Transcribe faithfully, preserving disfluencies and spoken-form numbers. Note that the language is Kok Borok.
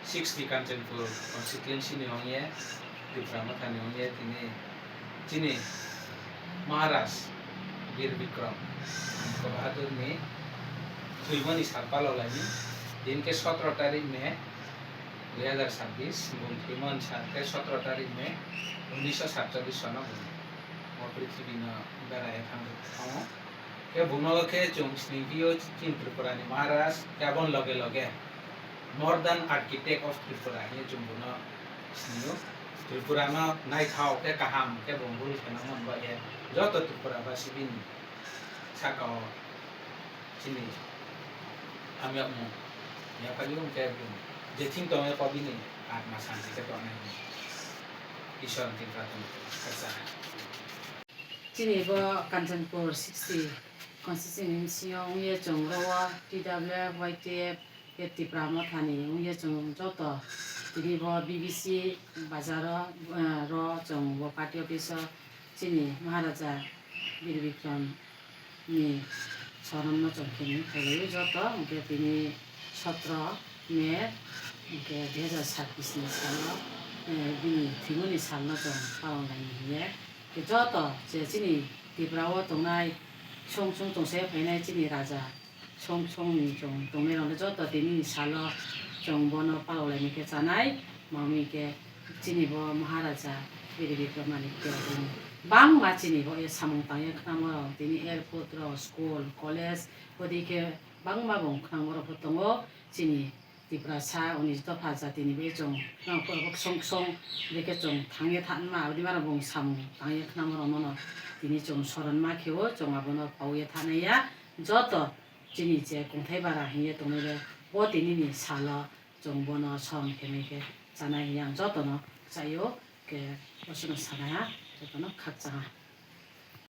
sixty Kanchanpur constituency ni ongye, Tipra Motha ni ongye, tini chini Maharaj Bir Bikram Bahadur ni thwimani sal palolaini, din khe sotro tarik May dui hazar sabbish, bung thwimani sal khe sotro tarik May unisho satchallish sono bung o prithibi no berai thang thango. Khe bungno khe chwng sini phio chini Tripura ni Maharaj, khe aboni loge loge more than architect of Tripura hinwi chwng bono sinio. Tripura no naithok khe kaham khe bo rule khe nangmani bagwi joto Tripura basi bini saka o chini hamyakmung yaphai wng khe bo jething tongwi kok bini atma santi khe tongnai hinwi Ishwar ni pratana kha. Chini bo Kanchanpur sixty constituency o wngye chwng ro o T W F, Y T F, Tipra Mothani wngye chwng joto tini bo B B C bazar o, eh, ro chwng bo party office o chini Maharaja Bir Bikram ni soron no chwng khe ni phailai o joto, hwnkhe tini sotro May, hwnkhe dui hazar sabbish ni salo, eh, bini thwimani salno chwng palon laini hiye. Khe joto je chini Tripura o tongnai song song tongsa phainai chini raja song song ni chwng tongnai rok joto tini ni salo chwng bono palok laini khe chanai, mami khe chini bo Maharaja Bir Bikram ni khe bangma chini bo samung tangya khna moro tini airport rok, school, college, odi khe bangma bo khna moro pho tongo chini Tiprasa, unis dopha jatini bai chwng, nang kok song song bai khe chwng thangya thanma, aboni mano bo samung tangya khna moro mono tini chwng soron ma khe o, chwng abono pauya thanaya, joto chini je kongthai bara hinya tongnai le bo tini ni salo chwng bono soron khe mai khe chanai hinya ang jotono chaio khe, bosono sanai ha, jotono khakchang ha.